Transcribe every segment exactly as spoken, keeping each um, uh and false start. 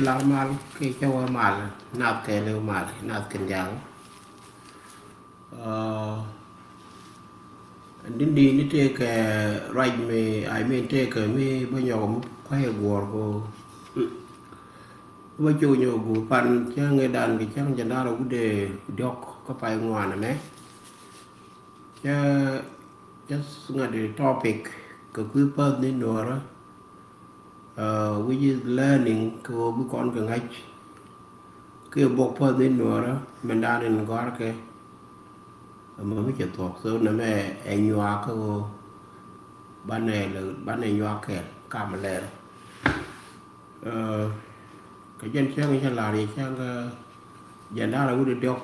lar mal kɛ cä wä mal nath kɛ lëw mal nath kɛn jaŋ. Din di ni tëëkɛ ruac mi, I mean, tëëkɛ mi bä nyɔk mi kuay guɔr ko. Bä cok nyɔk gu pan cäŋ ɛ dan kɛ cäŋ jɛ nar wut dee diɔk kä pay ŋuan mɛ. Cä, cä ŋa̱t di topic kɛ kui̱ päth ni nuɔrä, uh, which is learning kɛ ɣöö bi kɔn kɛ ŋa̱c. Kɛ bok päth ni nuɔrä mɛn dan in gɔ̱a̱rkɛ. Mɛ mi cɛ thuɔ̱k so nɛ mɛ ɛ nyuak kɛ ɣöö banɛ lɛ, banɛ nyuak kɛɛl kam lɛr. Ɛ, kɛ jɛn cäŋ cä lar yɛ cäŋ kä jɛn da̱rä wut diɔk.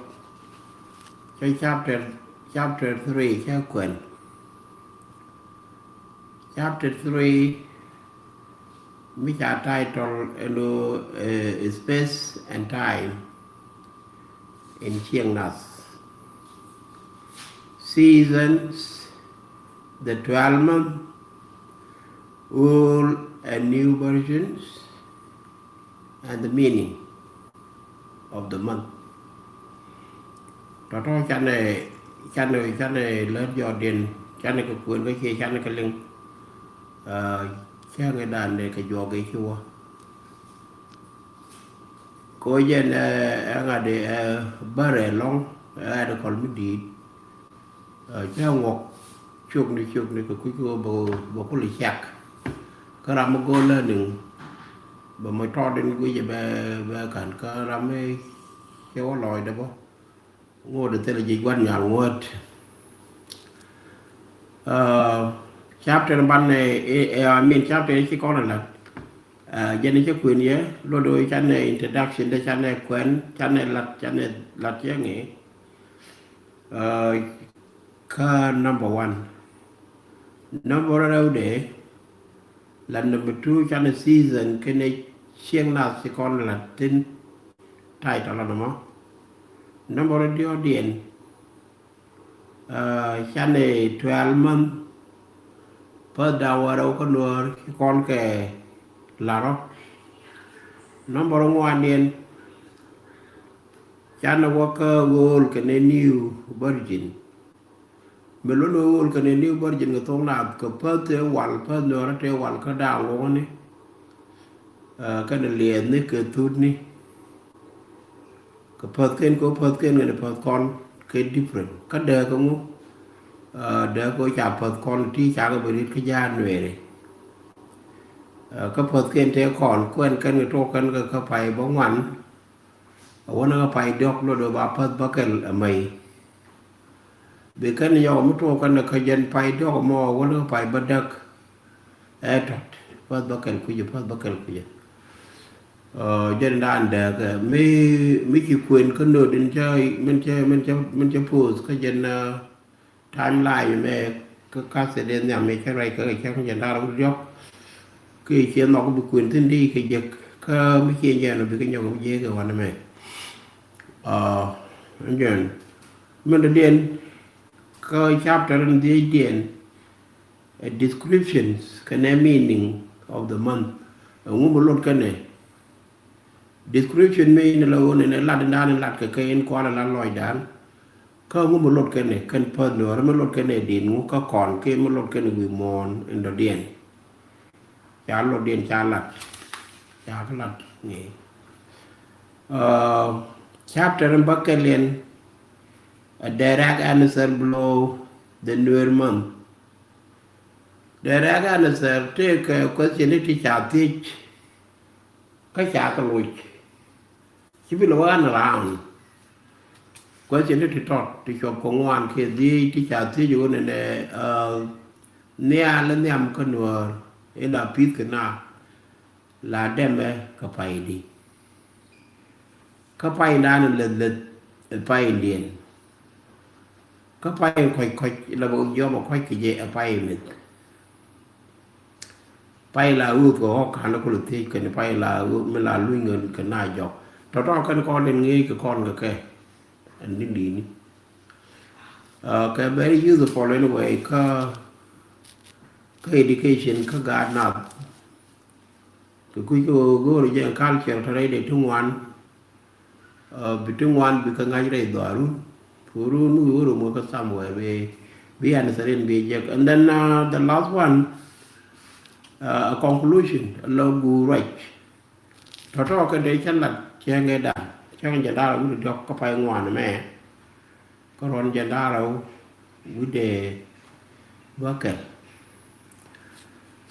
Cä chapter, chapter three cä kuɛn. Chapter three mi ca title ɛn ɣöö, ɛ, space and time in Cieŋ Nath. Seasons, the twelve month, old and new versions, and the meaning of the month. Tɔ̱tɔ̱ canɛ, canɛ, canɛ lät jɔɔdiɛn, canɛ kɛ kuën kä cie canɛ kɛ liŋ. Ɛ, cäŋ ɛ dan dee kɛ juɔk ɛ ci wä. Ko jɛn, ɛ, ɛ ŋa̱t di, ɛ, bärɛ lɔ̱ŋ, ɛ, ɛ di kɔl mi di̱i̱t. Ɛ, cä ŋuɔk ciökni ciökni kɛ kui̱ kɛ bä, bä kul ciak. Kä ram mi go̱o̱r learning bä mi tɔɔt in guic bɛ, bɛ ka̱n kä ram mi cɛ wä lɔɔcdɛ bä. Ŋot thilɛ ji̱ gua̱n nyal ŋuɔ̱t. Ɛ, chapter banɛ, ɛ, ɛ, I mean, chapter ci kɔn lat. Ɛ, jɛn cä kuën yɛ lot ɣöö canɛ introduction dee canɛ kuɛn, canɛ lat, canɛ lat cɛ ŋi̱i̱. Ɛ, kä number one. Number rɛwdɛ, la number two canɛ season kɛnɛ Cieŋ Nath ci kɔn lat thi̱n. Title la nɔmɔ. Number diɔ̱ɔ̱kdiɛn, ɛ, canɛ twelve month. Päth da̱ŋ wäl rɛw kä nuäär ci kɔn kɛ lar ɔ. Number ŋuandiɛn, canɛ wä kä old kɛnɛ new version. Mi lon ɣöö old kɛnɛ new version kɛ thok Naath kɛ päth tëë wal, päth nuɔrä tëë wal kä da̱a̱ŋ wä ni. Ɛ, kɛnɛ liɛɛthni kɛ thutni. Kɛ päthkiɛn, kɛ päthkiɛn kɛnɛ päth kɔn kɛ different. Kä dääk kɛ ŋu, ɛ, dääk kɛ ca päth kɔn ti cakɛ bɛ rit kä January. Ɛ, kä päthkiɛn tëë kɔn kuɛn kɛn kɛ tok kɛn kɛ kä pay bä ŋuan. A wänä kä pay diɔ̱k lot ɣöö ba päth bäkɛl ɛ mäy. Bi kɛn yɔk mi tuɔɔk kɛn kä jɛn pay diɔ̱k mɔ a wänä kä pay bädäk. Ɛ tɔt päth bäkɛl kui̱cä, päth bäkɛl kui̱cä. Ɛ, jɛn dan dääk, ɛ, mi, mi ci kuën kä nööt in cä, min cä, min cä, min cä post kä jɛn, ɛ, Timeline mɛ kä ka̱thɛ dee nhiam mi cä ruac kä kɛ cäŋ jɛn da̱r wut diɔ̱k. Kä ciɛ nhɔk bi kuën thi̱n di kɛ jek kä mi ciɛ jɛn bi kɛ nyɔk bi jek kɛ wanɛ mɛ. Aa, jɛn. Min dɔ̱diɛn kä chapter in dhiecdiɛn, ɛ, descriptions kɛnɛ meaning of the month. Ɛŋu mi lot kɛnɛ? Description mi ni la ɣöö ni lat in dan in lat kɛ kɛ in kualɛ la lɔcdan. Kä ŋu mi lot kɛn ni kɛn päth ni ɣöö mi lot kɛn ni din ŋu kä kɔn kɛ mi lot kɛn ni wi̱i̱ muɔ̱ɔ̱n in dɔ̱diɛn. Ca lotdiɛn ca lat. Ca kɛ lat ni. Aa, chapter in bäkɛliɛn, a direct answer below the Nuer month. Direct answer tëëkɛ question ti ca thiec. Kä ca kɛ loc. Ci bi lɛ wä an round. Question ti ti tɔt ti cuɔp kɛ ŋuan kiɛ dhiec ti ca thiec ɣöö nɛnɛ, aa, nhial nhiam kä nuäär ila pith kɛ na la dɛmɛ kɛ pay di. Kä pay dan leth leth ɛ pay diɛn. Kä pay kɔc kɔc la bä jɔm a kɔc kɛ jɛ ɛ pay mith. Pay la ɣööth kɛ ɣɔk ka̱n kulɛ thiec kɛn pay la ɣööth mi la luny ŋän kɛ na jɔk. Tɔ̱tɔ̱ kɛn kɔn in ŋi̱i̱c kɛ kɔn kɛ kɛ. Ɛn ni di̱i̱ni. Aa, kɛ very useful anyway kä, kä education kä gaat nath. Kɛ kui̱ kɛ ɣöö go̱o̱rɛ jɛ culture tɔ̱ rɛy dee ti ŋuan. Bi ti ŋuan bi kɛ ŋa̱c rɛy dhɔaarun. Kɛ run wi̱i̱ wä rom kɛ somewhere bi, bi answerin bi jek. And then the last one, a conclusion, a lɔ guur ruac. Tɔ̱tɔ̱ kɛn dee cä lat cäŋ ëëdan cäŋ jɛ da̱r wut diɔ̱k kä pay ŋuan mɛ. Kä ruɔ̱n jɛ da̱r wut dee bä kɛl.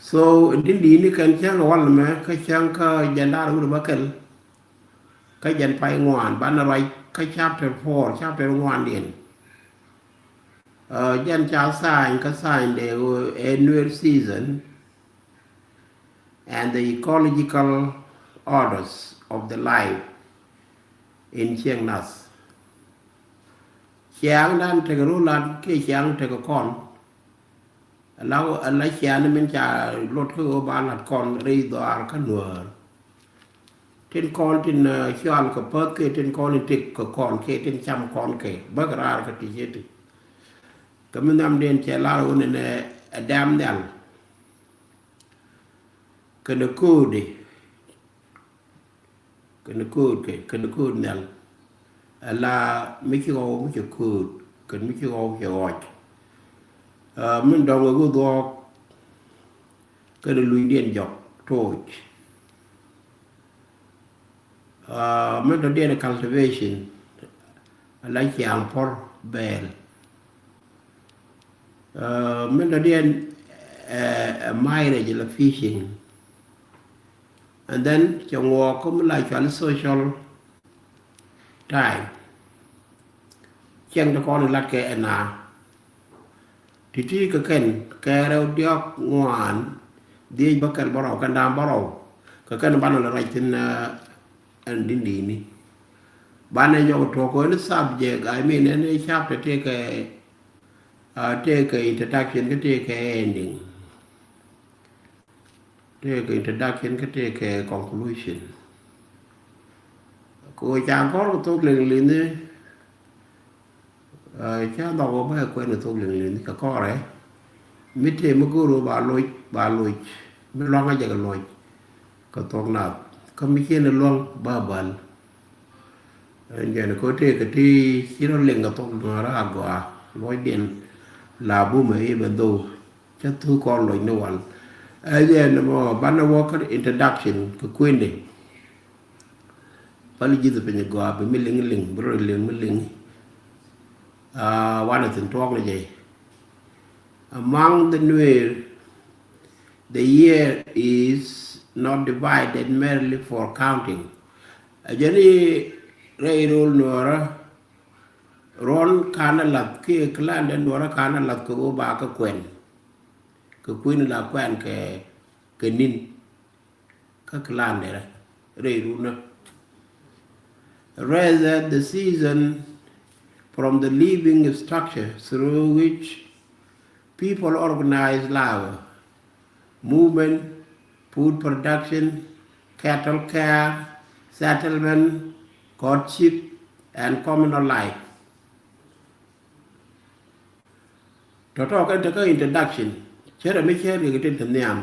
So din di̱i̱ni kɛn cäŋ wal mɛ kä cäŋ kä jɛ da̱r wut bä kɛl. Kä jɛn pay ŋuan banɛ ruac kä chapter four, chapter ŋuan diɛn. Jɛn ca sign kä sign de ɛ Nuer season and the ecological orders of the life in Ciɛŋ Nath. Ciaŋdan tekɛ rulan kiɛ ciaŋ tekɛ kɔn. Ala, ala ciaŋ min ca lot kä ɣöö ba lat kɔn rɛy dhɔaar kä Nuäär. Tin kɔn tin cual kɛ päth kɛ tin kɔn in tik kɛ kɔn kɛ tin cam kɔn kɛ bäk raar kɛ ti cɛ ti. Kɛ mi nhiam den cɛ lar wun ɛnɛ ɛ dɛm nhial. Kɛnɛ ko̱o̱di. Kɛn ko̱o̱t kɛ, kɛn ko̱o̱t nhial. Ala mi ci ɣɔw mi cɛ ko̱o̱t kɛn mi ci ɣɔw cɛ ɣɔc. Min dɔŋ ɛ ɣöö dhuɔɔk kɛn lunydiɛn jɔk tooc. Min dɔŋdiɛn cultivation ala ciaŋ pɔr bɛɛl. Min dɔŋdiɛn ɛ mairage la fishing. And then cɛ ŋuɔɔk kä mi la cuali social time. Cieŋ ti kɔn lat kɛ ɛna. Ti̱ti̱ kɛ kɛn kɛ rɛw diɔ̱k ŋuan dhiec bäkɛl bärɔw kɛn da̱a̱m bärɔw. Kɛ kɛn banɛ lɛ ruac thi̱n ɛn di̱n di̱i̱ni. Banɛ nyɔk tuɔk kɛ ni subject, I mean ɛn chapter tëëkɛ tëëkɛ introduction kä tëëkɛ ending. Tëëkɛ introduction kä tëëkɛ conclusion. Kɛ ɣöö ca gɔ̱r kɛ thok liŋliŋni. Ca dhɔk ɣöö bä ɛ kuɛn kɛ thok liŋliŋni kɛ kɔrɛ. Mi tëë mi go̱o̱r ɣöö ba loc, ba loc. Mi luaŋä jɛ kɛ loc kɛ thok nath. Kä mi ciën ɛ luaŋ ba bäl. Ɛn jɛn kɛ ɣöö tëëkɛ ti ci rɔ liŋ kɛ thok Nuäärä agɔaa luɔcdiɛn la bumɛ i̱ bɛ dhou. Cä thuk kɔn loc ni wal. Ɛ jɛn mɔ banɛ wä kä introduction kɛ kuëndɛ. Päl ji̱th piny gɔaa bi mi liŋ liŋ bi rɔ liŋ mi liŋ. Wanɛ thi̱n tuɔɔk ni jɛ. Among the Nuer, the year is not divided merely for counting. Ɛ jɛn i̱ rɛy rol Nuäärä ruɔ̱n ka̱n a lath kiɛ clan dɛ Nuäärä ka̱n a lath kɛ ɣöö ba kä kuɛn. Kɛ kuëni la kuɛn kɛ, kɛ ni̱n. Kä clan dɛ rɛy runä. Rather, the season from the living structure through which people organize life, movement, food production, cattle care, settlement, courtship, and communal life. Tɔ̱tɔ̱ kɛn tekä introduction cärɛ mi cär kɛ kɛ tin te nhiam.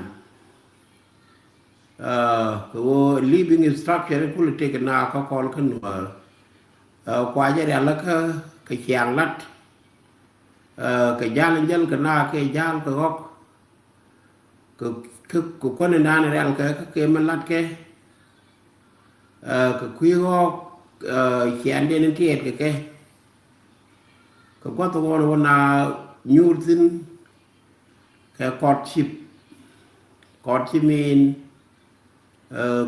Kɛ ɣöö living structure kulɛ tëk na kä kɔn kä Nuäär. Kua jɛ rial kä kɛ ciaŋ lat. Kɛ jal jäl kɛ na kɛ jal kɛ ɣɔk. Kɛ, kɛ, kɛ kuäni naan rial kɛ, kɛ kɛ mi lat kɛ. Kɛ kui̱ ɣɔk ciaŋdiɛn in tiɛɛt kɛ kɛ. Kɛ gua̱th ŋuɔn wä na nyuur thi̱n kɛ courtship. Courtship mean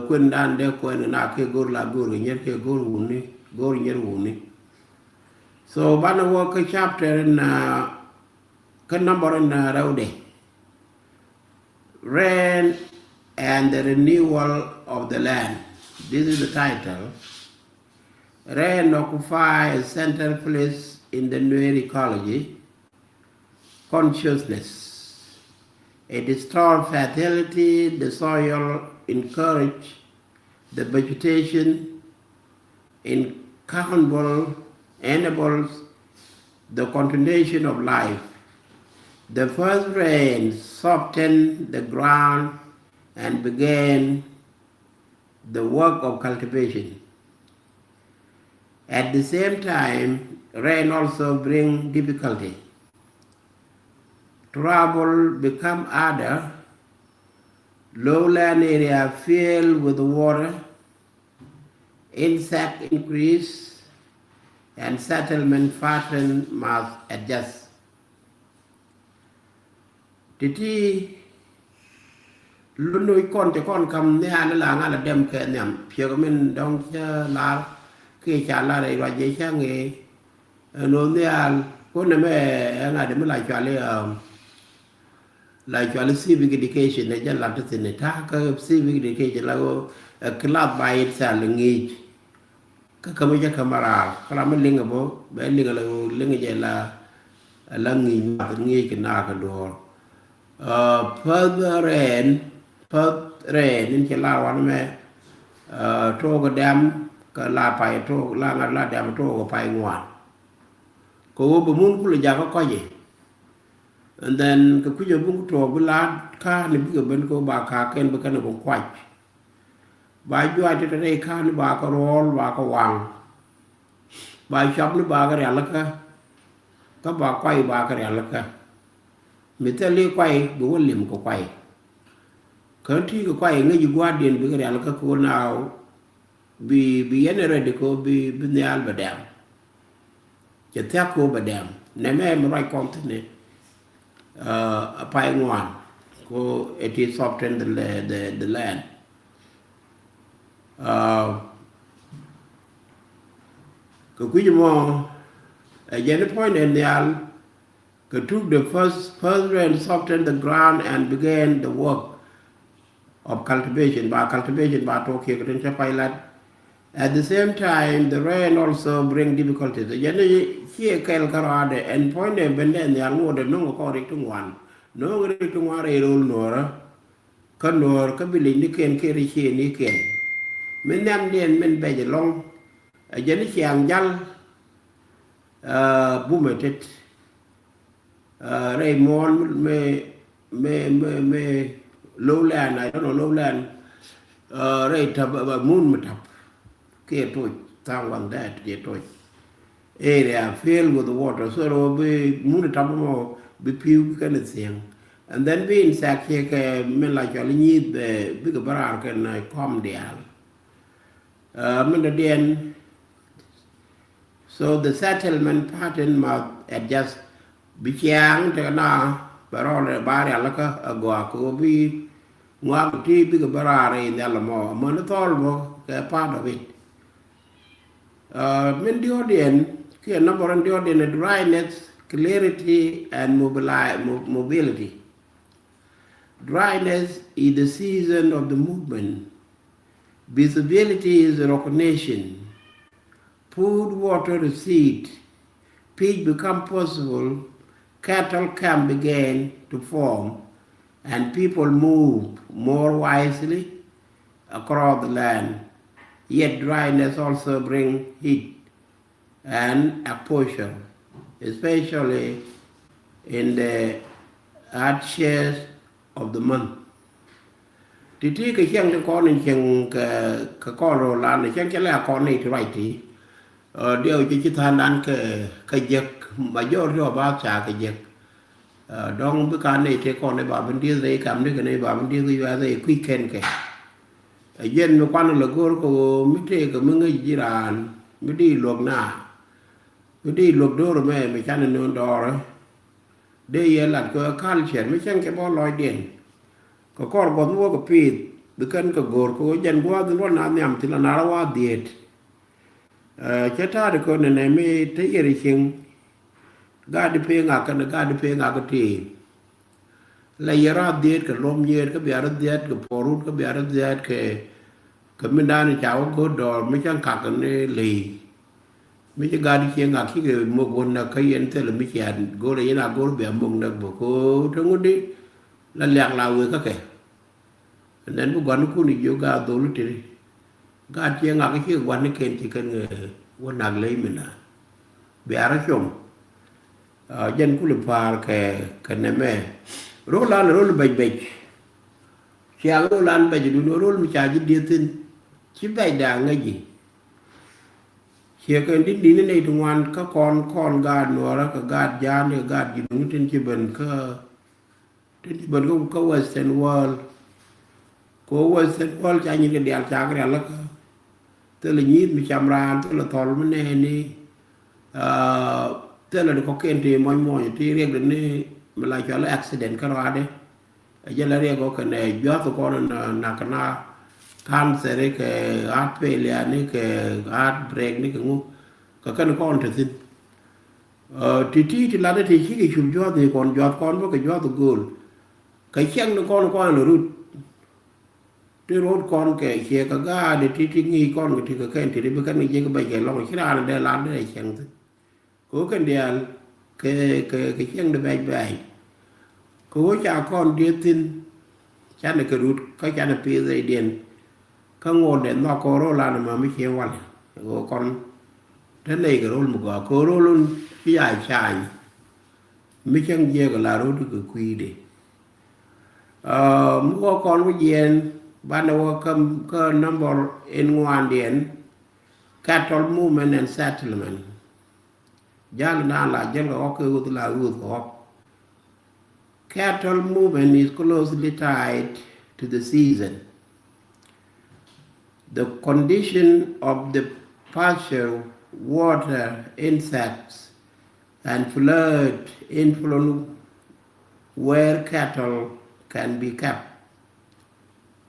kuën dan dee kuën na kɛ go̱r la go̱r kɛ nyier kɛ go̱r wuni, go̱r nyier wuni. So banɛ wä kä chapter in kä number in rɛwdɛ. Rain and the renewal of the land. This is the title. Rain occupy a central place in the Nuer ecology consciousness. It restores fertility, the soil encourage the vegetation, enable, enables the continuation of life. The first rain softened the ground and began the work of cultivation. At the same time, rain also bring difficulty. Trouble become harder. Lowland area fill with water. Insect increase and settlement pattern must adjust. Ti̱ti̱ lun nuc kɔn cɛ kɔn ka̱m nhial la ŋa̱l a dɛm kɛ nhiam piɛk min dɔ̱ŋ cä lar kiɛ ca lar i̱ ruac jɛ cä ŋee. Ɛn ɣöö nhial kun nɛmɛ ɛ ŋa̱t mi la cuali, la cuali civic education ɛ jɛ lat ti thin ta̱a̱ kä civic education la ɣöö a class by itself ŋi̱i̱c. Kä kä mi cä kä ma raar kä ram mi liŋ ɛ bä bɛ liŋ ɛ la liŋ ɛ jɛ la la ŋi̱i̱c nath ŋi̱i̱c kɛ naar kɛ duɔ̱ɔ̱r. Päth rɛɛn, päth rɛɛn in cɛ lar wan mɛ tuɔɔk ɛ dɛm kä la pay tuɔɔk la ŋa̱t la dɛm tuɔɔk ɛ pay ŋuan. Kɛ ɣöö bɛ mun kulɛ jakä kɔc i̱ and then kɛ kui̱c ɛ buk tuɔɔk bi laat ka̱a̱n i̱ bikɛ ben kɛ ɣöö ba ka̱a̱k kɛn bi kɛn ɛ buk kuac. Ba juac ti te rɛy ka̱n ba kɛ ruɔl ba kɛ waŋ. Ba cuap ni ba kɛ rialikä. Kä ba kuay ba kɛ rialikä. Mi thil i̱ kuay bi wä lim kɛ kuay. Kä ti kɛ kuay ŋäc i̱ gua̱a̱rdiɛn bikɛ rialikä kɛ wä naaw. Bi bi yɛn ready kɛ wä bi bi nhial bɛ dɛm. Cɛ thiak kɛ wä bɛ dɛm nɛmɛ mi ruac kɔn thi̱n ni a pay ŋuan ko it is soften the, the, the land. Kɛ kui̱c mɔ ɛ jɛn puɔ̱ny dɛ nhial kɛ took the first first rain soften the ground and began the work of cultivation ba cultivation ba tuɔk kiɛ kɛ tin cä pay lat. At the same time the rain also bring difficulties. Jɛn ni ciɛ kɛl kä rɔaadɛ ɛn puɔ̱nydɛ ben dɛ nhial ŋuɔdɛ no̱ŋ kɔn rik ti ŋuan no̱ŋ rik ti ŋuan rɛy ro̱l nuɔ̱ɔ̱rä. Kä nuɔ̱ɔ̱r kä bi lic ni kiɛn kiɛ ri ciɛ ni kiɛn min nhiamdiɛn min bɛc ɛlɔ̱ŋ. Ɛ jɛn ni ciaŋ jal bumɛ tet. Rɛy muɔ̱ɔ̱n mi mi mi mi Lowland, I don't know, Lowland. Rɛy tap mun mi tap kiɛ toc tha̱a̱ŋ waŋ dɛɛt kiɛ toc. Area filled with water so rɛ wä bi mun tap mɔ bi pi̱w bi kɛn thiɛŋ. And then bi insect kiɛ kɛ min la cɔl nyieth bɛ bikɛ bä raar kɛn kɔm diaal. Min dɔ̱diɛn. So the settlement pattern must adjust. Bi ciaŋ tekɛ na bɛ rɔɔdɛ ba rialikä a gɔaa kɛ ɣöö bi ŋuak ti bikɛ bä raar in nhial ɛmɔ amäni thɔɔl bä kɛ part of it. Min diɔ̱ɔ̱diɛn kiɛ number in diɔ̱ɔ̱diɛn ɛ dryness, clarity and mobility. Dryness is the season of the movement. Visibility is recognition. Food water receipt. Peace become possible. Cattle camp began to form, and people move more wisely across the land. Yet dryness also bring heat and exposure, especially in the hot shades of the month. Ti̱ti̱ kɛ ciɛŋ ti kɔn in cieŋ kɛ kɔn rɔ lan cieŋ cɛ lɛ kɔn ni ti ruac ti. Diɛw ci ci tha̱a̱ŋdan kɛ kɛ jiäk majority of us ca kɛ jiäk. Dɔ̱ŋ bi kan ni ti kɔn ni ba bin dieth rɛy kam ni kɛ ni ba bin dieth rɛy kui̱ kɛn kɛ. Ɛ jiɛn mi kuan lɛ go̱r kɛ ɣöö mi tëëkɛ mi ŋäc ji̱ raan mi di luɔk na mi di luɔk do̱r mɛ mi can ni nööŋ dɔɔrä. Dee yɛ lat kɛ culture mi cäŋ kɛ bä lɔcdiɛn. Kɛ kɔr guɔth mi wä kɛ piith bi kɛn kɛ go̱r kɛ ɣöö jɛn gua̱a̱th in ruɔl na nhiam thil anar a wa̱a̱ dhieet. Cä ta̱a̱ di kɔn nɛnɛ mi te yɛr i̱ cieŋ. Gaat di pee ŋak kɛn gaat di pee ŋak kɛ tëë. La yɛ rath dhieet kɛ luɔm nyiet kä bia rath dhieet kɛ puɔrut kä bia rath dhieet kɛ kɛ mindan ca wä go̱o̱r dɔɔr mi cäŋ kak ni ley. Mi ci gat ci ŋak ci kɛ mok wä näk kä yɛn thilɛ mi ciaat go̱o̱r yɛn a go̱o̱r bia mok näk bä ko te ŋut di. La liak la wek kä kɛ. Nɛn bi gua̱n kun i̱ jiök gaat dhol i̱ tiri. Gaat ciɛ ŋak i̱ ciɛ gua̱n i̱ kɛn ci kɛn wä nak ley mi na. Bia rɔ com. Jɛn kul i̱ pa̱a̱r kɛ kɛ nɛmɛ. Rol an rol bɛc bɛc. Ciaŋ rol an bɛc dun rol mi ca ji̱ dieth thin. Ci bɛc da ŋäc ji̱. Ciɛ kɛn di̱t di̱t ni nɛy ti ŋuan kä kɔn kɔn gaat Nuɔrä kɛ gaat Ja̱a̱n kɛ gaat ji̱ duŋ tin ci ben kä tin ci ben kä kä Western world. Kɛ Western world ca nyin kɛ diaal ca kɛ rial kä thilɛ nyi̱i̱th mi cam raan, thilɛ thɔl mi nɛɛni. Thilɛ di kɔ̱kiɛn ti muɔny muɔny ti riɛk di ni mi la cɔl accident kä ruaadɛ. A jɛ la riɛk ɔ kɛnɛ juath kɔn na kɛna cancer kɛ heart failure ni kɛ heart break ni kɛ ŋu. Kɛ kɛn kɔn te thin. Ti ti ti lat ti ci kɛ cup juath ni kɔn juath kɔn bä kɛ juath go̱o̱l. Kɛ ciɛŋ ni kɔn kɔn lɛ rut. Ti rot kɔn kɛ ciɛ kɛ gaat ti ti ŋi̱i̱c kɔn kɛ ti kɛ kɛn ti ti bi kɛn kɛ jiɛk bɛc kɛ lɔŋ ci raan dee lat dee ciɛŋ thin. Kɛ ɣöö kɛn diaal kɛ kɛ kɛ ciɛŋ di bɛc bɛc. Kɛ ɣöö ca kɔn dieth thin canɛ kɛ rut kä canɛ piith rɛydiɛn. Kä ŋo̱o̱l dɛ nhɔk kɛ ɣöö ro̱l an ɛmɛ mi ciɛ wal kɛ ɣöö kɔn te nɛy kɛ ro̱l mi gɔaa kɛ ɣöö ro̱l wun ci ca cany. Mi cäŋ jiɛk la rot kɛ kui̱dɛ. Mi wä kɔn wä jiɛn banɛ wä kä number in ŋuandiɛn. Cattle movement and settlement. Jal na la jɛl kɛ ɣɔk kɛ ɣöth la ɣöth kɛ ɣɔk. Cattle movement is closely tied to the season. The condition of the pasture, water, insects, and flood influence where cattle can be kept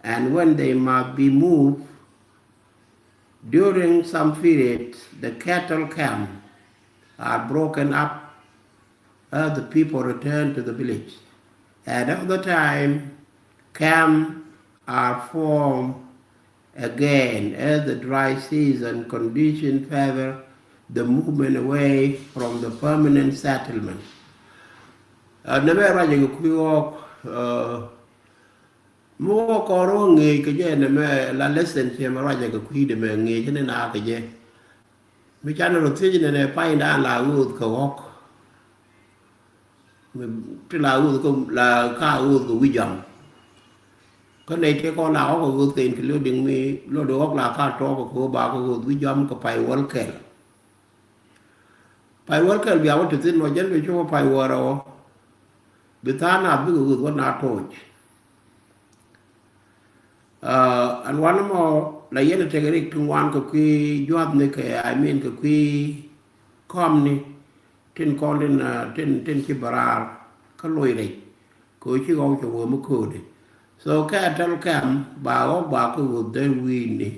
and when they must be moved. During some periods, the cattle camp are broken up as the people return to the village. At other time, camp are formed again as the dry season condition favor the movement away from the permanent settlement. Nɛmɛ ruacɛ kɛ kui̱ ɣɔk. Mi wä kɔr wä ŋeec kɛ jɛ nɛmɛ la lesson ciɛ mɛ ruacɛ kɛ kui̱dɛ mɛ ŋeec ni na kɛ jɛ. Mi canɛ rɔ thiec nɛnɛ paydan la ɣööth kɛ ɣɔk. Ti la ɣööth kɛ la ka ɣööth kɛ wi̱c jam. Kä nɛy tëë kɔn la ɣɔk kɛ ɣööth kɛ including mi lotdɛ ɣɔk la ka tɔɔk kɛ kɛ ɣöö ba kɛ ɣööth wi̱c jam kɛ pay wäl kɛl. Pay wäl kɛl bia wä ti thin mɔ jɛn bi cukɛ pay wäl rɛwɔ. Bi tha̱a̱ŋ na bikɛ ɣööth wä na tooc. Ɛn wanɛ mɔ la yɛn a tekɛ rik ti ŋuan kɛ kui̱ juathni kɛ, I mean, kɛ kui̱ kɔmni tin kɔn tin, tin, tin ci bɛ raar kä loc rɛc. Kɛ ɣöö ci ɣɔw cɛ wee mi köödi. So cattle camp ba ɣɔk ba kä ɣööth dee wi̱i̱ni.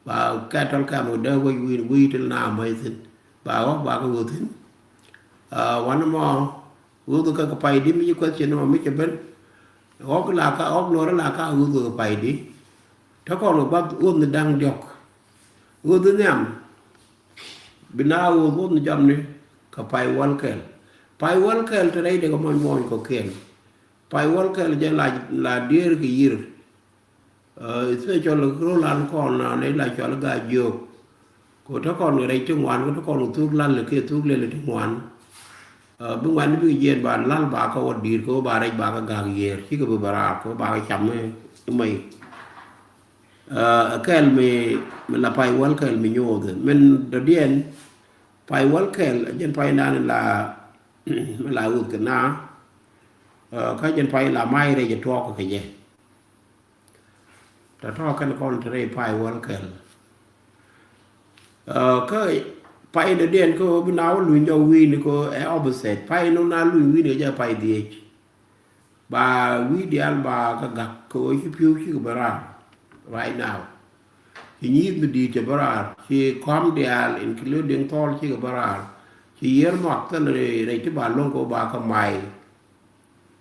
Ba cattle camp dee wec wi̱i̱ni wi̱i̱ tin na mäc thi̱n. Ba ɣɔk ba kä ɣööth thi̱n. Wanɛ mɔ ɣööth kä kɛ pay di mi ci question mɔ mi cɛ ben. Ɣɔk la ka ɣɔk Nuɔrä la ka ɣööth kɛ pay di. Te kɔn kɛ bath ɣööth ni da̱ŋ diɔ̱k. Ɣööth ni nhiam. Bi na ɣööth ɣööth ni jɔmni kɛ pay wäl kɛl. Pay wäl kɛl te rɛy dee kɛ mɔny mɔny kɔ̱kiɛn. Pay wäl kɛl jɛ la, la dier kɛ yir. Especially kɛ ro̱l an kɔn na nɛ la cɔal gaa jiök. Kɛ te kɔn kɛ rɛc ti ŋuan kɛ te kɔn kɛ thuk lal kɛ thuk lɛl ti ŋuan. Bi ŋuan bi jiɛn ba lal ba kä wä di̱i̱r kɛ wä ba rɛc ba kä gak yiër cikɛ bi bɛ raar kɛ wä ba kä cam mi mɛy. Kɛl mi, mi la pay wäl kɛl mi nyoth min dɔ̱diɛn. Pay wäl kɛl jɛn pay nan la, mi la wuth kɛ na. Kä jɛn pay la may rɛc tuɔk kɛ jɛ. Tɔ tɔ kɛn kɔn te rɛy pay wäl kɛl. Kä pay dɔ̱diɛn kä bi na wä luny jɔk wi̱i̱ni kä ɛ opposite. Pay nu na luny wi̱i̱ni kɛ jɛ pay dhiec. Ba wi̱i̱ diaal ba kä gak kɛ ɣöö ci pi̱w cikɛ bä raar right now. Ci nyi̱i̱th mi di̱i̱t cɛ bä raar, ci kɔm diaal including thɔɔl cikɛ bä raar. Ci yiër muak thil rɛy ti ba lo̱ŋ kɛ ɣöö ba kä may.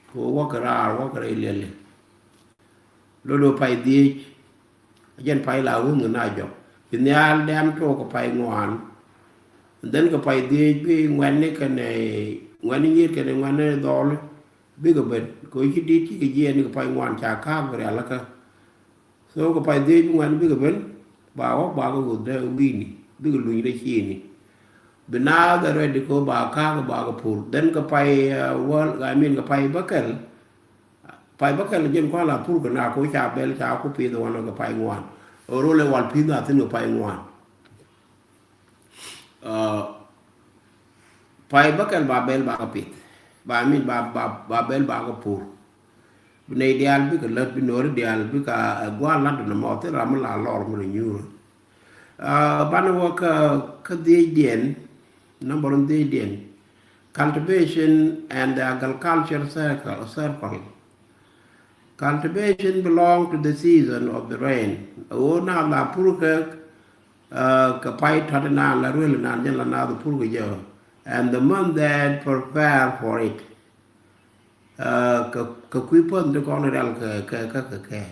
Kɛ ɣöö wäkɛ raar wäkɛ rɛy liɛli. Lotdɛ pay dhiec. Jɛn pay la wun kɛ na jɔk ci nhial dɛm tok kɛ pay ŋuan. And then kɛ pay dhiec bi ŋuɛ̈tni kɛnɛ ŋuɛ̈tni nyiet kɛnɛ ŋuɛ̈tni dhɔl bikɛ ben kɛ ɣöö ci di̱t cikɛ jiɛɛn ni kɛ pay ŋuan ca ka̱a̱k bi rialikä. So kɛ pay dhiec bi ŋuɛ̈tni bikɛ ben ba ɣɔk ba kɛ ɣöth dee wi̱i̱ni bikɛ luny rɛy ciini. Bi naath ɛ rɛɛt di kɛ ɣöö ba ka̱a̱k ba kɛ pur then kɛ pay wäl, I mean, kɛ pay bäkɛl. Pay bäkɛl jɛn kua̱l a pur kɛ na ko ca bɛl ca ku pith wanɔ kɛ pay ŋuan. Rol ɛ wal pith na thin kɛ pay ŋuan. Pay bäkɛl ba bɛl ba kɛ pith, ba min ba ba bɛl ba kɛ pur. Bi nɛy diaal bikɛ lät, bi no̱ri diaal bikɛ gua̱a̱r la̱t ni mɔ thin ram mi la lɔr mi ri nyuur. Banɛ wä kä kä dhiecdiɛn, number dhiecdiɛn. Cultivation and the agriculture circle, circle. Cultivation belong to the season of the rain. Ɣöö na la pur kɛ kɛ pay tɔt inan la ruel inan jɛn la naath pur kɛ jɛ. And the month that prepare for it. Kɛ kɛ kui̱ päth ti kɔn rial kɛ kɛ kɛ kɛ kɛ.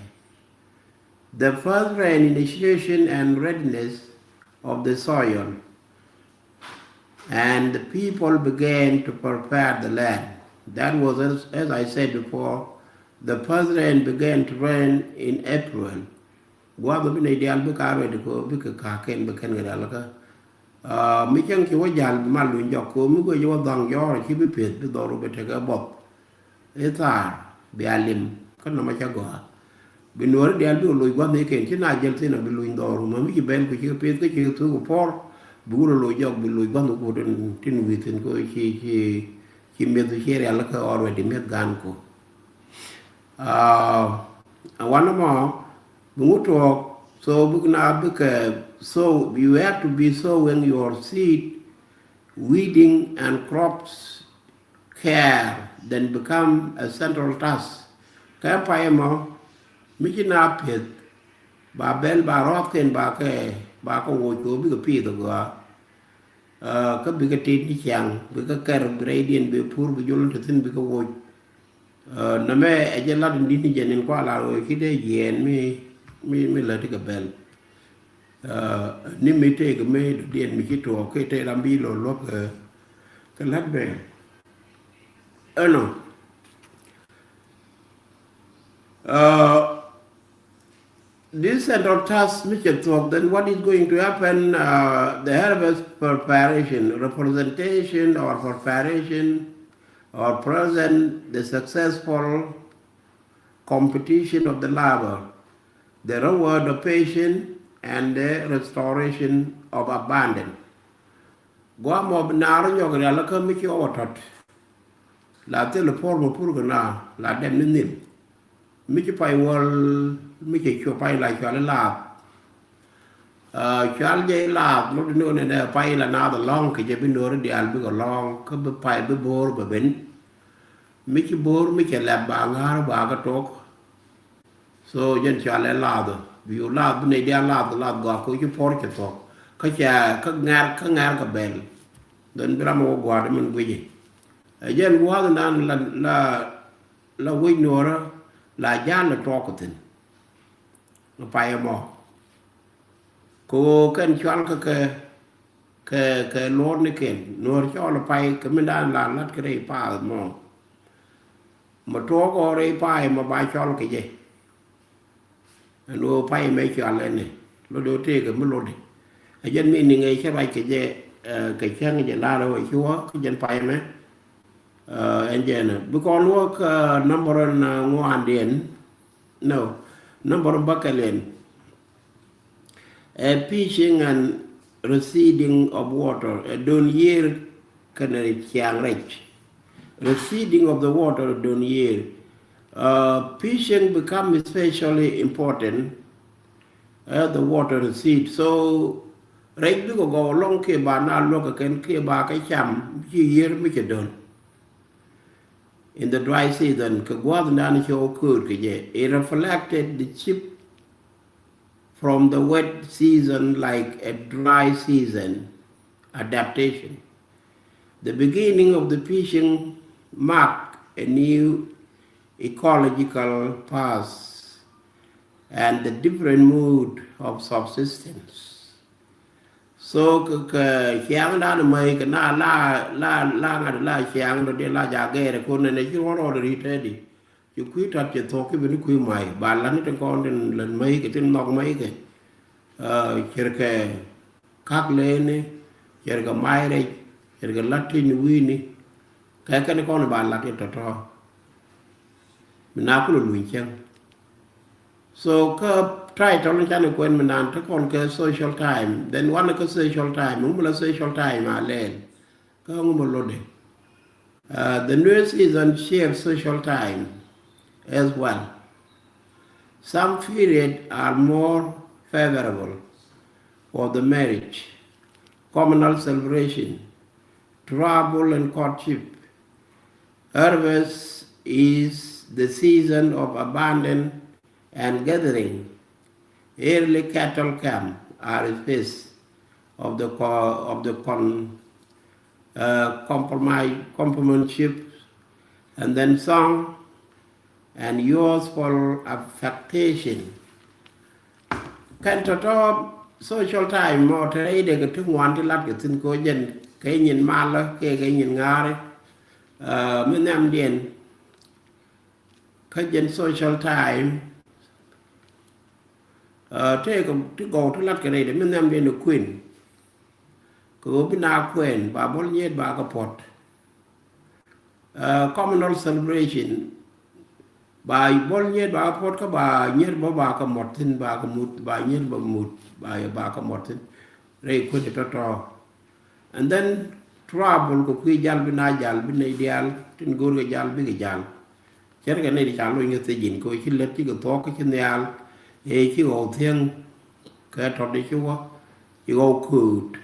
The first rain initiation and readiness of the soil. And the people began to prepare the land. That was, as, as I said before, the first rain began to rain in April. Gua̱a̱th bi nɛy diaal bi ka ready ko bi kɛ ka̱a̱ kɛn bi kɛn kɛ dal kä. Mi cäŋ ci wä jal bi mal luny jɔk ko mi guic wä dhaŋ jɔɔr ci bi pieth bi dhɔru bi tekɛ buɔth. I̱ thaar bia lim kä nɔmɔ ca gɔaa. Bi nuɔ̱ɔ̱ri diaal bi loc gua̱th ni kɛn ci na jäl thin a bi luny dhɔru ma mi ci ben ku ci kɛ pieth kä ci kɛ thuk puɔr. Bi wut a loc jɔk bi loc gua̱th ni ku tin wi̱i̱ thin ko ci ci ci mieth ci rial kä already mieth gan ko. A wan mɔ bi ŋut tuɔɔk. So bik na bikɛ so you have to be sowing your seed, weeding and crops care then become a central task. Kɛ pay mɔ mi ci na pieth ba bɛl ba rɔɔth kɛn ba kɛ ba kɛ woc kɛ bikɛ pieth gɔaa. Kä bikɛ tit ni ciaŋ bikɛ kɛr bi rɛydiɛn bi pur bi jol ti thin bikɛ woc. Nɛmɛ ɛ jɛ lat in di̱t ni jɛ nin kua lar ɣöö ci dee jiɛɛn mi mi mi lät kɛ bɛl. Ni mi tëëk mi dɔ̱diɛn mi ci tuɔɔk kɛ tëë ram bi lɔ luɔ̱k kɛ lät bɛ ɛnɔ. This central task mi cɛ thuɔ̱k, then what is going to happen? The harvest preparation, representation or preparation or present the successful competition of the labor, the reward of patience and the restoration of abundance. Gua̱a̱ mɔ bi naar nyɔk rial kä mi ci ɣɔw a tɔt. La thil puɔr mɔ pur kɛ na la dɛm ni nil. Mi ci pay wäl mi ci cuɔ pay la cual i̱ laath. Cual jɛ i̱ laath lot ni ɣän ɛn ɛ pay la naath alɔ̱ŋ kɛ jɛ bi no̱ri diaal bikɛ lɔ̱ŋ kä bi pay bi bo̱o̱r bɛ ben. Mi ci bo̱o̱r mi cɛ lɛp ba ŋa̱r ba kɛ tok. So jɛn cual ɛ laath bi yu laath bi nɛy diaal laath laath gɔaa ko ci puɔr cɛ thuɔ̱k. Kä cɛ kä ŋa̱r kä ŋa̱r kɛ bɛl. Dhɔn bi ram wä gua̱a̱r min guici. Ɛ jɛn gua̱a̱th nan la la la wec nuɔrä la jal la tuɔɔk kɛ thin. Pay ɛmɔ kɛ ɣöö kɛn cual kä kɛ kɛ kɛ luɔr ni kɛn nuɔr cɔl pay kɛ mi dan la lat kɛ rɛy paath mɔ. Mɔ tuɔɔk ɔ rɛy pay mɔ ba cɔl kɛ jɛ. Ɛn ɣöö pay mɛ cual ɛn ni lot ɣöö tëëkɛ mi lotdi. Ɛ jɛn mi niŋ ɛ cä ruac kɛ jɛ kɛ cäŋ jɛ la̱r ɣöö ci wä kä jɛn pay mɛ. Ɛn jɛn bi kɔn wä kä number ɛn ŋuandiɛn. No, number bäkɛliɛn. Ɛ fishing and receding of water ɛ don yiër kɛnɛ ciaŋ rɛc. Receding of the water don yiër. Fishing become especially important as the water recede. So rɛc bikɛ gɔw lɔŋ kiɛ ba na luäk kɛ kɛn kiɛ ba kɛ cam ci yiër mi cɛ don. In the dry season kɛ gua̱th nan cɛ wä kööt kɛ jɛ it reflected the shift from the wet season like a dry season adaptation. The beginning of the fishing mark a new ecological path and the different mood of subsistence. So kɛ kɛ ciaŋdan mäi kɛ na la la la ŋa̱t la ciaŋ dɔ di la ja gɛɛrɛ kun nɛ ci ruɔ̱n rɔɔd ri tɛdi. Ci kui̱ tɔt cɛ thuɔ̱k ki bi ni kui̱ mäi ba lan ni tin kɔn tin lät mäi kɛ tin nhɔk mäi kɛ. Cɛr kɛ kak leni, cɛr kɛ may rɛc, cɛr kɛ lat tin wi̱i̱ni. Kɛ kɛn kɔn ba lat kɛ tɔ̱tɔ̱. mi na kulɛ luny cäŋ. So kä title ni canɛ kuɛn mi nan te kɔn kɛ social time, then wanɛ kä social time, mi mi la social time a lɛl kä ŋu mi lotdɛ. Uh, the new season shapes social time as well. Some periods are more favorable for the marriage, communal celebration, travel and courtship. Harvest is the season of abundance and gathering. Early cattle camp are a phase of the co-, of the con-, uh, compromise, companionship, and then song and useful affectation. Kɛn tɔ̱tɔ̱ social time mɔ te rɛy dee kɛ ti ŋuan ti lat kɛ thi̱n kɛ jɛn kɛ nyin malä kɛ kɛ nyin ŋa̱a̱ri. Uh, mi nhiamdiɛn kä jɛn social time, uh, tëëkɛ ti gɔw ti lat kɛ rɛydɛ mi nhiamdiɛn ɛ kuën. Kɛ ɣöö bi na kuɛn ba bol nyiet ba kɛ puɔt. Uh, communal celebration ba bol nyiet ba kɛ puɔt kä ba nyiet bä ba kɛ mɔt thi̱n ba kɛ mut ba nyiet bä mut ba ba kɛ mɔt thi̱n. Rɛy kuën tɔ̱tɔ̱. And then travel kɛ kui̱ jal bi na jal bi nɛy diaal tin go̱o̱r kɛ jal bikɛ jal. Cär kɛ nɛy ti ca lony kɛ thiec in kɛ ɣöö ci lät cikɛ thuɔ̱k kä ci nhial. Ëë ci ɣɔw thiäŋ kɛ tɔt di ci wä ci ɣɔw kööt.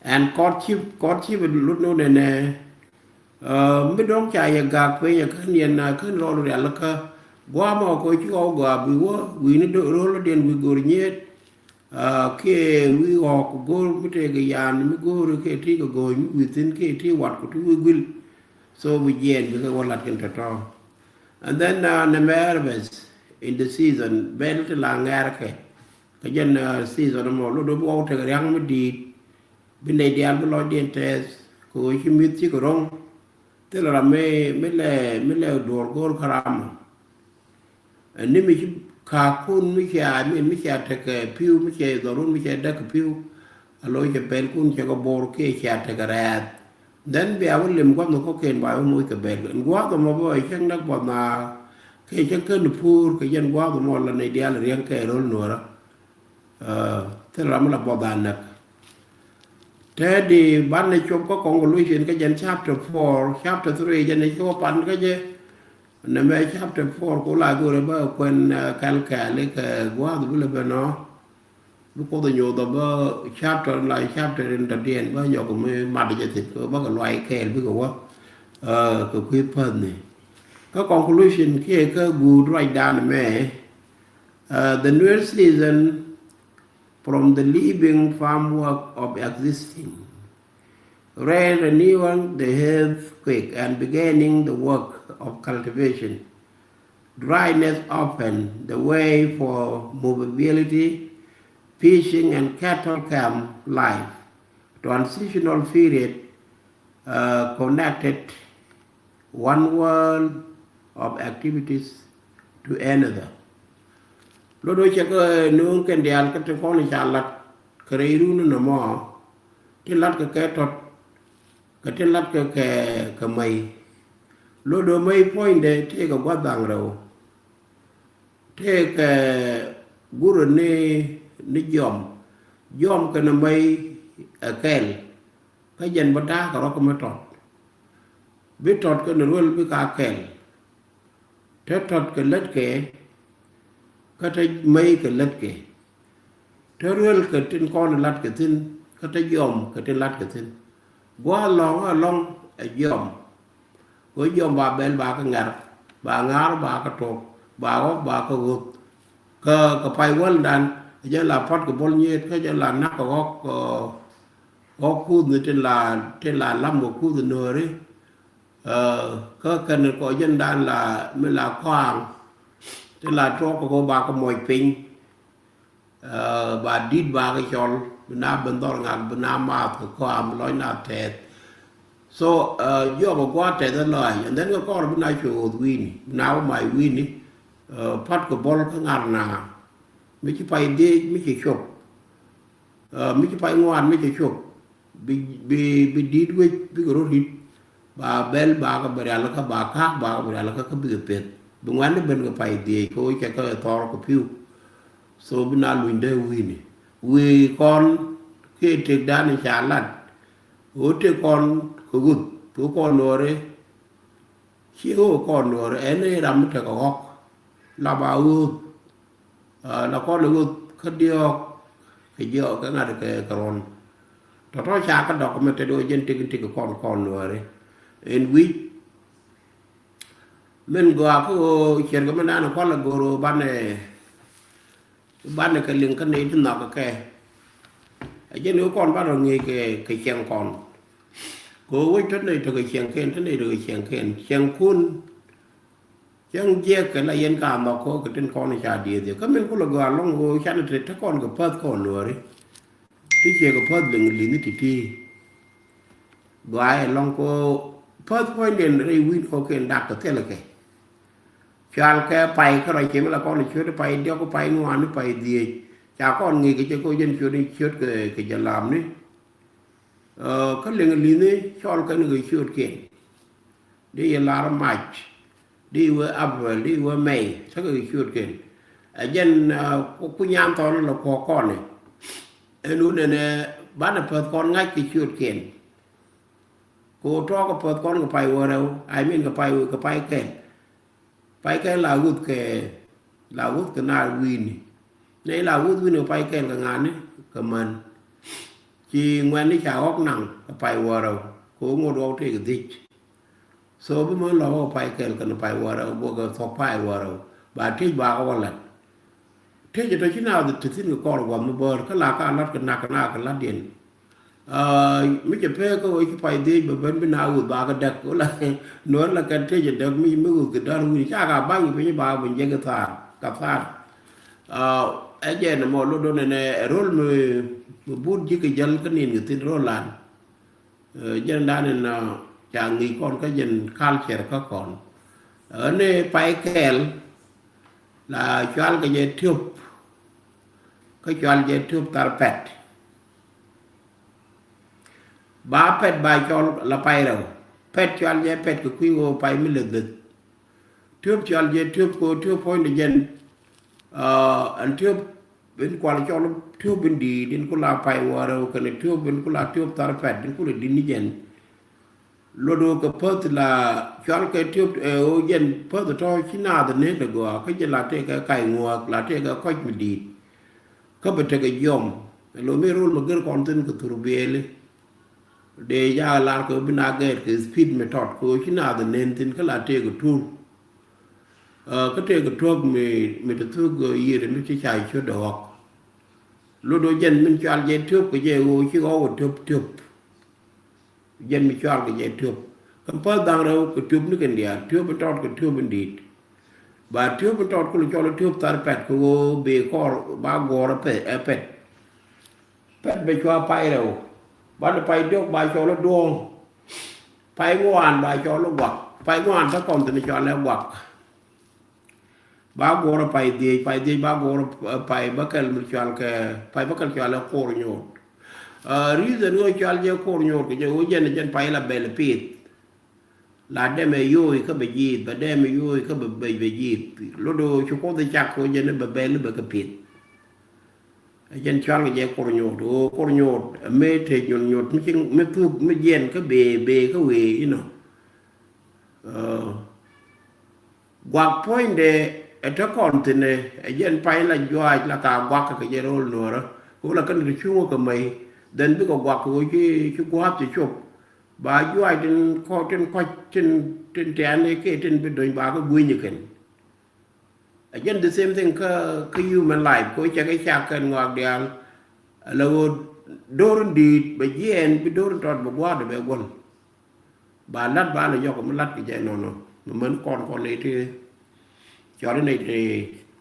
And courtship, courtship lut ni wä nɛnɛ. Uh, mi dɔ̱ŋ ca yɛ gak piny ɛ kän yɛn na kän rɔl rial kä gua̱a̱ mɔ kɛ ci ɣɔw gɔaa bi wä wi̱i̱ni ro̱l diɛn wi̱i̱ go̱r nyiet. Uh, kiɛ wi̱i̱ ɣɔk go̱r mi tëëkɛ yan mi go̱r kiɛ ti kɛ go̱o̱ny mi wi̱i̱ thi̱n kiɛ ti wat ku ti wi̱i̱ guil. So bi jiɛɛn bikɛ wä lat kɛn tɔ̱tɔ̱. And then, uh, nɛmɛ harvest in the season bɛl ti la ŋɛ̈r kɛ. Kä jɛn, uh, season mɔ lot bi wä wä tek ria̱ŋ mi di̱i̱t. Bi nɛy diaal bi lɔcdiɛn tɛth kɛ ɣöö ci mi̱th cikɛ ro̱ŋ. Thilɛ ram mi, mi lɛ, mi lɛ duɔ̱ɔ̱r go̱o̱r kä ram mɔ. Ɛn ni mi ci ka̱a̱kun mi cia, mi, mi cia tekɛ pi̱w, mi cia dhɔrun, mi cia däk pi̱w. A lo̱c cɛ pɛlkun cɛ kɛ bo̱r kiɛ cia tekɛ rɛɛth. Then bia wä lim gua̱th ni kɔ̱kiɛn ba wä moc kɛ bɛl. Ɛn gua̱th ɛmɔ bä cäŋ näk buɔth na kiɛ cäŋ kän puur kɛ jɛn gua̱th ɛmɔ la nɛy diaal riäŋ kɛ ro̱l nuɔ̱ɔ̱rä. Uh, thil ram mi la buɔth a näk. Tɛɛdi banɛ cop kä conclusion kä jɛn chapter four, chapter three jɛn i̱ ci wä pan kä jɛ. Nɛmɛ chapter four ku la go̱o̱rɛ bä kuɛn, uh, kɛl kɛɛli kɛ gua̱a̱th bi lɛ ben ɔ. Bi Kuoth ɛ nyoth ɔ bä chapter la chapter in dɔ̱diɛn bä nyɔk mi mat jɛ thit kɛ bä kɛ luay kɛɛl bikɛ wä, uh, kɛ kui̱ päthni. Kä conclusion kiɛ kä guut ruacdan mɛ, uh, the new season from the living farm work of existing. Rain renewing the earth quick and beginning the work of cultivation. Dryness open the way for movability, fishing and cattle camp life. Transitional period, uh, connected one world of activities to another. Lot wä cɛ kɛ nööŋ kɛn diaal kä ti kɔn i̱ ca lat kɛ rɛy run inɔ mɔ ti lat kɛ kɛ tɔt kɛ ti lat kɛ kɛ kɛ mäy. Lot wä mäy puɔ̱nydɛ tëëkɛ gua̱th dhaŋ rɛw. Tëëkɛ gurä ni ni jiɔm jiɔm kɛnɛ mäy ɛ kɛl. Kä jɛn bä da̱a̱kɛ rɔ̱ kä mi tɔt bi tɔt kɛnɛ ruel bikɛ a kɛl. Te tɔt kɛ lätkɛ kä te mäy kɛ lätkɛ. Te ruel kɛ tin kɔn lat kɛ thi̱n kä te jiɔm kɛ tin lat kɛ thi̱n. Gua̱a̱th lɔ̱ŋ a lɔ̱ŋ ɛ jiɔm. Kɛ jiɔm ba bɛl ba kɛ ŋɛr ba ŋa̱r ba kɛ tok ba ɣɔk ba kɛ ɣöth. Kä kɛ pay wäl dan jɛ la pɔt kɛ bol nyiet kä jɛ la nak kɛ ɣɔk, ɣɔk kuth ni tin la, tin la lam kɛ kuth nööri. Kä kɛn kɔ jɛn dan la mi la kɔaŋ tin la tuɔk kɛ kɔ ba kɛ mɔc piny. Ba dit ba kɛ cɔl bi na ben dhɔr ŋak bi na maath kɛ kɔaŋ bi lɔc na tɛth. So jiɔk kɛ gua̱a̱th tɛth ɛ lɔac and then kɛ kɔr bi na cuɛ ɣöth wi̱i̱ni bi na wä mac wi̱i̱ni. Pat kɛ bɔl kä ŋar na mi ci pay dhiec mi ci cop. Mi ci pay ŋuan mi ci cop bi, bi, bi dit wec bikɛ rot dit. Ba bɛl ba kɛ bɛ rial kä ba ka̱a̱k ba kɛ bɛ rial kä kä bikɛ peth. Bi ŋuɛ̈ni ben kɛ pay dhiec kɛ ɣöö cɛ kɛ thɔr kɛ pi̱w. So bi na luny dee wi̱i̱ni. Wi̱i̱ kɔn kiɛ tëkdan ca lat. Ɣöö tëk kɔn kɛ ɣöth kɛ kɔn nuɔɔri. Ci ɣöö kɔn nuɔɔri ɛn i̱ ram mi tekɛ ɣɔ̱k. La ba ɣöth. La kɔn i̱ ɣöth kä diɔ̱ɔ̱k kɛ jiɔk kɛ ŋa̱t kɛ kɛ ruɔ̱n. Tɔ̱tɔ̱ ca kä dɔk mi te do̱ jɛn tik tik kɔn kɔn nuɔɔri. Ɛn wi̱c min gɔaa kä ɣöö ciɛɛr kɛ mi naan kual ɛ go̱o̱r ɣöö banɛ banɛ kɛ liŋ kä nɛy ti nhɔk kɛ kɛ. Ɛ jɛn ɣöö kɔn banɛ ŋi̱i̱c kɛ kɛ ciɛŋ kɔn. Kɛ ɣöö wec te nɛy tekɛ ciɛŋ kɛn te nɛy tekɛ ciɛŋ kɛn ciɛŋkun. Cäŋ jiɛk kɛ la yɛn ka nhɔk kɛ tin kɔn ca dieth yɛ kä min kulɛ gɔaa lɔŋ ɣöö canɛ te te kɔn kɛ päth kɔn nuɔɔri. Ti ciɛ kɛ päth liŋ li̱ni ti̱ti̱. Gɔaa ɛlɔŋ kɛ päth puɔ̱nydiɛn rɛy wi̱n kɔ̱kiɛn dak kɛ thilɛ kɛ. Cual kɛ pay kä rɔy ciɛ mi la kɔn ciöt pay diɔk pay ŋuan pay dhiec. Ca kɔn ŋi̱i̱c kɛ cɛ kɛ jɛn ciöt ciöt kɛ jɛ lamni. Kä liŋ li̱ni cɔl kɛn kɛ ciötkiɛn. Di yɛ lar mac di wee April di wee May tekɛ kɛ ciötkiɛn. Ɛ jɛn ku nyan thɔn lɛ kuɔk kɔn ni. Ɛn wun ɛnɛ banɛ päth kɔn ŋa̱c kɛ ciötkiɛn. Kɛ wä tɔɔk kɛ päth kɔn kɛ pay wä rɛw, I mean kɛ pay wä kɛ pay kɛl. Pay kɛl la wuth kɛ la wuth kɛ naar wi̱i̱ni. Nɛ la wuth wi̱i̱ni kɛ pay kɛl kɛ ŋa̱ni kɛ män. Ci ŋuɛ̈ni ca ɣɔk naŋ kɛ pay wä rɛw kɛ wä ŋot ɣɔk tëëk dhic. So bi män lɔ wä pay kɛl kɛn pay wä rɛw bä kɛ thɔk pay wä rɛw ba tëc ba kɛ wä lat. Tëc tɔ ci na dhi ti thin kɛ kɔr guam mi bär kä la ka lat kɛ nak kɛ nak kɛ lat diɛn. Mi cɛ pek kä wä ci pay dhiec bä ben bi na wuth ba kɛ däk wä la nuɔr la kɛn tëc däk mi mi wuth kɛ däl wi̱ni ca ka ba̱ny piny ba bin jɛ kɛ thar kɛ thar. Ɛ jɛ ni mɔ lot don nɛ ɛ rol mi mi but ji̱ kɛ jäl kä nin kɛ thin rol lan. Jɛn dan in ca ŋi̱i̱c kɔn kä jɛn culture kä kɔn. Ni pay kɛl la cual kɛ jɛ tiöp. Kä cual jɛ tiöp thar pɛt. Ba pɛt ba cɔl la pay rɛw. Pɛt cual jɛ pɛt kɛ kui̱ wä pay mi leth leth. Tiöp cual jɛ tiöp ko tiöp puɔ̱ny de jɛn. Ɛn tiöp in kual cɔl tiöp in di̱i̱t in ku la pay wä rɛw kɛnɛ tiöp in ku la tiöp thar pɛt in ku la di̱t ni jɛn. Luɔt wä kɛ päth la cual kɛ tiöp ɛ ɣöö jɛn päth tɔ̱ ci naath nen de gɔaa kä jɛ la tëëkɛ kac ŋuäk la tëëkɛ kɔc mi di̱i̱t. Kä bɛ tekɛ jiɔm ɛ lo̱ mi rol mi gër kɔn thin kɛ thur biɛɛli. Dee jakä lar kɛ bi na gɛɛt kɛ speed mi tɔt kɛ ɣöö ci naath nen thin kä la tëëkɛ tur. Kä tëëkɛ tuɔ̱k mi mi te thuk yiëëri mi ci ca ciöt dee ɣɔk. Lot ɣöö jɛn min cual jɛ tiöp kɛ jɛ ɣöö ci ɣɔw ɛ tiöp tiöp. Jɛn mi cual kɛ jɛ tiöp kä päth da̱ŋ rɛw kɛ tiöp ni kɛn diaal tiöp in tɔt kɛ tiöp in di̱i̱t. Ba tiöp in tɔt kul cɔl tiöp thar pɛt kɛ ɣöö bee kɔr ba guɔ̱ɔ̱r ɛ pɛt. Pɛt bɛ cua pay rɛw. Banɛ pay diɔk ba cɔl i̱ duɔ̱ɔ̱ŋ. Pay ŋuan ba cɔl i̱ guak. Pay ŋuan kä kɔn thin cɔal i̱ guak. Ba guɔr pay dhiec, pay dhiec ba guɔr pay bäkɛl mi cɔal kɛ pay bäkɛl cɔal i̱ kor nyuɔt. Reason ɣöö cɔal jɛ kor nyuɔt kɛ jɛ ɣöö jɛn jɛn pay la bɛl pith. La dɛmɛ yo̱o̱c kä bɛ ji̱th, bɛ dɛmɛ yo̱o̱c kä bɛ bɛ ji̱th. Lot ɣöö ci Kuoth i̱ cak kɛ ɣöö jɛn i̱ bɛ bɛl i̱ bɛ kɛ pi̱th. Ɛ jɛn cɔal kɛ jɛ kor nyuɔt, ɣöö kor nyuɔt ɛ mëë tëë nyuɔt nyuɔt mi ci mi thuk mi jiɛn kä bëë bëë kä wëë inɔ. Guak puɔ̱nydɛ ɛ te kɔn thi̱n ɛ jɛn pay la juaac la ka guak kɛ jɛ ro̱l nuɔ̱ɔ̱rä. Ɣöö la kɛn ti cuŋä kɛ mäy, then bikɛ guak kɛ ɣöö ci ci gua̱a̱th ci cop. Ba juaac tin kɔc tin kɔc tin tin tɛ̈ɛ̈n ëë kɛ tin bi do̱ny ba kä gui̱ny ɛ kɛn. Ɛ jɛn the same thing kä kä human life kɛ ɣöö cɛ kɛ cak kɛn ŋɔak diaal. Ala ɣöö do̱r in di̱i̱t bɛ jiɛɛn bi do̱r in tɔt bɛ gua̱a̱th bɛ guɔ̱l. Ba lat ba la yɔk mi lat kɛ jɛ nɔnɔ mi män kɔn kɔn nɛy ti cɔl in nɛy ti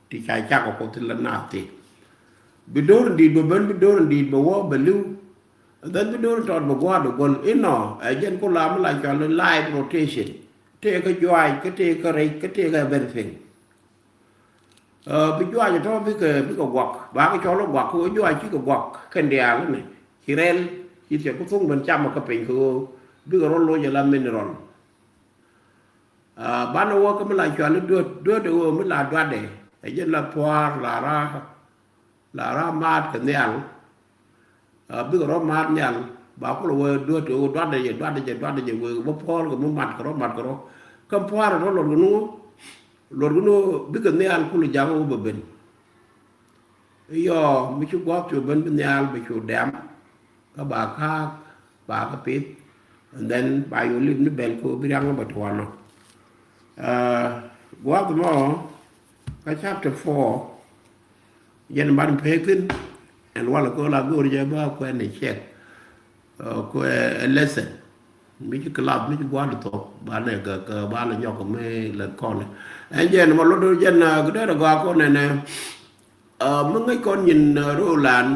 ti ca cak kɛ kuɔth ti la naath ti. Bi do̱r in di̱i̱t bɛ ben bi do̱r in di̱i̱t bɛ wä bɛ li̱w. And then bi do̱r in tɔt bɛ gua̱a̱th bɛ guɔ̱l inɔ ɛ jɛn ku la mi la cɔl in life rotation. Tëë kä juaac kä tëë kä rɛc kä tëë kä everything. Bi juaac tɔ̱ bikɛ bikɛ guak ba kɛ cɔl i̱ guak kɛ ɣöö juaac cikɛ guak kɛn diaal inɛ ci rɛl ci thiɛ ku thuŋ ben cam kä piny kɛ ɣöö bikɛ rɔl loc ala mineral. Banɛ wä kä mi la cuali duet, duet ɛ ɣöö mi la duatdɛ ɛ jɛn la pua̱a̱r la ra, la ra maat kɛ nhial. Bikɛ rɔ maat nhial ba kulɛ wee duet ɛ ɣöö duatdɛ jɛ, duatdɛ jɛ, duatdɛ jɛ wee bä puɔ̱ɔ̱r kɛ mi mat kɛ rɔ, mat kɛ rɔ. Kä pua̱a̱r ɛ rɔ luɔt kɛ ni ɣöö, luɔt kɛ ni ɣöö bikɛ nhial kulɛ jakä ɣöö bɛ ben. Iyɔ mi ci gua̱a̱th cu ben bi nhial bɛ cu dɛm. Kä ba ka̱a̱k ba kä pith. And then ba yol lip ni bɛl ko bi riaŋ bɛ tuɔnɔ. Gua̱a̱th mɔ kä chapter four. Jɛn ban pek thin. Ɛn walɛ ko la go̱o̱r jɛ ba kuɛn ni ciɛk. Kuɛ lesson mi ci class mi ci gua̱a̱th thok ba nɛ kɛ ba lɛ nyɔk mi lɛ kɔn. Ɛn jɛn mɔ lot jɛn gdɛr gɔaa kɔn nɛ nɛ. Mi ŋäc kɔn nyin rolan.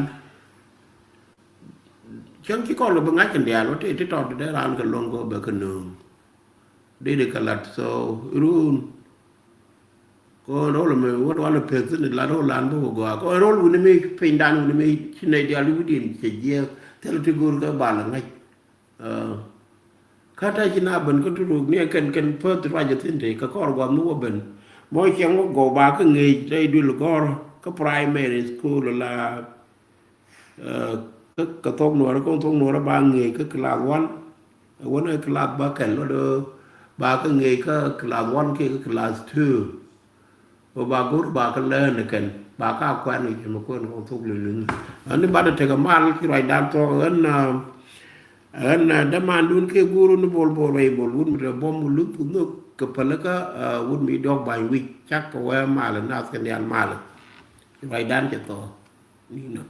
Cäŋ ci kɔn kɛ bi ŋa̱c kɛn diaal wä ti ti tɔt dee raan kɛ luɔ̱ŋ kɛ bɛ kɛ nööŋ. Dee dee kɛ lat so run. Kɔn rol mi wä wal pek thin lat rol lan bä wä gɔaa kɔn rol wuni mi piny dan wuni mi ci nɛy diaal wudi cɛ jiɛ thil ti go̱o̱r kɛ bal ŋa̱c. Kä ta ci na ben kä turuk ni kɛn kɛn peth ruac thin te kɛ kɔr guam ni wä ben. Mɔ cɛŋ wä gɔw ba kä ŋeec rɛy duël gɔr kä primary school la. Kä thok nuɔrä kä thok nuɔrä ba ŋeec kä class one. Wä ni class ba kɛl wä dee ba kä ŋeec kä class one kiɛ kä class two. Wä ba go̱r ba kä lɛn kɛn ba ka kuan kɛ jɛ mɛ kuɛn kɔn thok lili ni. Ani ba dee tekɛ mal ci ruac dan thok ɣän ɣän däman dun kiɛ go̱r ni bol bol rɛy bol wut mi dee bom wut luth wut nhök kɛ pälikä wut mi diɔk bany wi̱c cak kɛ wee mal nath kɛ nial mal. Ci ruac dan cɛ thok. Ni nɔ.